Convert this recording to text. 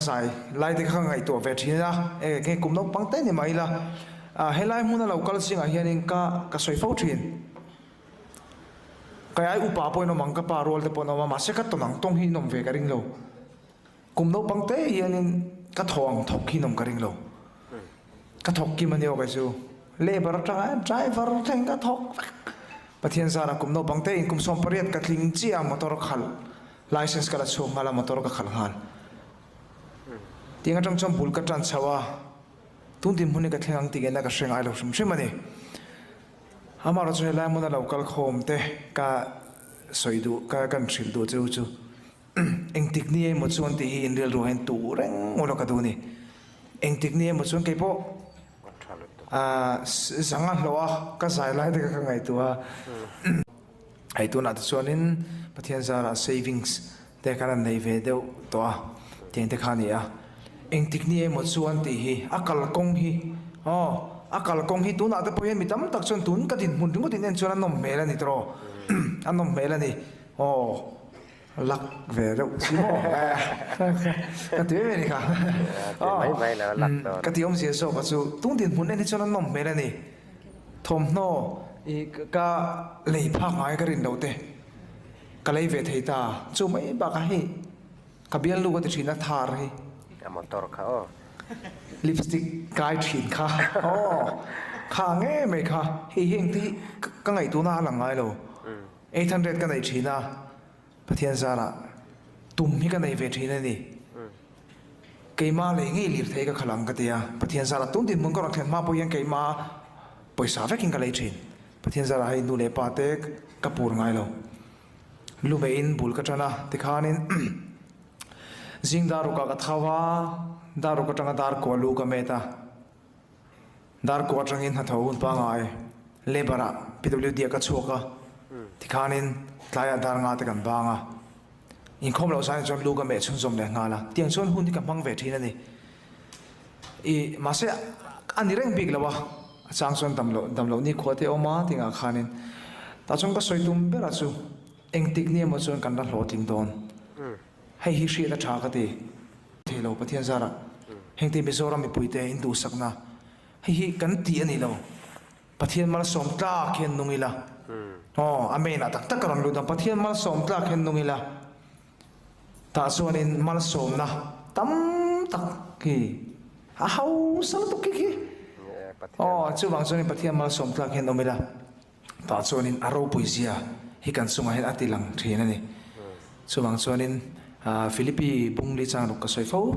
Zai lai te kha ka ngaihtuah ve thin a, enge kum naupang te ni mai ila, helai hmuna lo kal zingah hianin ka ka sawi fo thin. Ka ai upa pawhin awm ang, ka pa rual te pawh an awm a, mahse ka tawn ang tawng hi in awm ve ka ring lo. Kum naupang te hianin ka thaw ang thawk hi in awm ka ring lo. Ka thawk kim a ni aw kei chu. Labour atanga driver thleng ka thawk vek. Pathian zara kum naupang te in kum 18 ka tling chiah a motor khalh license ka la chhuak nghal a motor ka khalh nghal. Tiang atang chuan bul ka tan chho a, tun dinhmun hi ka thleng ang tih ngeina ka hre ngai lo hrim hrim a ni. Amaherawhchu chu helai hmuna lo kal khawm te ka sawi duh ka kan hrilh duh che u chu engtik ni emaw chuan tih hi inrilru hian tuh reng ula ka duh a ni. Engtik ni emaw chuan keipawh zanga hlawh a ka zai lai te kha ka ngaihtuah a. Hei tunah te chuanin Pathian zarah savings te khan an nei ve deuh tawh a, tiang te kha a ni a. Engtik ni emaw chuan tih hi a kalkawng hi aw a kalkawng hi tunah te pawh hian mi tam tak chuan tun ka dinhmun ringawt in en chuan a nawm hmel a ni tawh a nawm hmel a ni aw lak ve deuh chi maw ka ti ve ve ni kha aw ka ti awmzia zawk a chu tun dinhmun en hi chuan a nawm hmel a ni. Thawmhnaw i ka lei phak ngai ka rin loh te ka lei ve thei ta. Chu mai bakah hei ka bialnu ka ti thin a thar hi. A motor kha aw. Lipstick kai thin kha aw kha nge mai kha hei heng te hi ka ngaihtuahna a lang ngai lo. 800 ka nei thin a. Pathian zarah tum hi ka nei ve thin a ni. Keimah lei ngei lir thei ka khalh ang ka ti a. Pathian zarah tun dinhmun ka rawn thlen hma pawh hian keimah pawisa vekin ka lei thin. Pathian zarah hei nu leh pa te ka pur ngai lo. Lu meiin bul ka tan a, tikhanin zing dar rukah ka thau a, dar ruk atanga dar kua lu ka met a. Dar kua atangin hnathawh hun pangai Labour ah PWD ah ka chhuak a, tikhanin tlaiah dar nga te kan bang a, inkhawm loh zan chuan lu ka meh chhunzawm leh nghal a, tiang chuan hun hi ka hmang ve thin a ni. I mahse a ni reng bik lo a, a chang chuan dam loh dam loh nikhua te a awm a tingah khanin tah chuan ka sawi tum ber a chu engtik ni emaw chuan kan la hlawhtling dawn. Hei hi hriat a tha ka ti. Thei lo Pathian zarah hengte Mizoram mipuite in duhsakna hei hi kan tih a ni lo. Pathian malsawm tlak hian nung ila. Aw Amen ah tak tak ka rawn lut ang. Pathian malsawm tlak hian nung ila. Tah chuanin malsawmna tam tak hi a hausa lutuk khi khi. Aw chuvang chuanin Pathian malsawm tlak hian awm ila. Tah chuanin a ropui zia hi kan chungah hian a ti lang thin a ni. Chuvang chuanin Philippi bung li chang ruk ka sawi fo.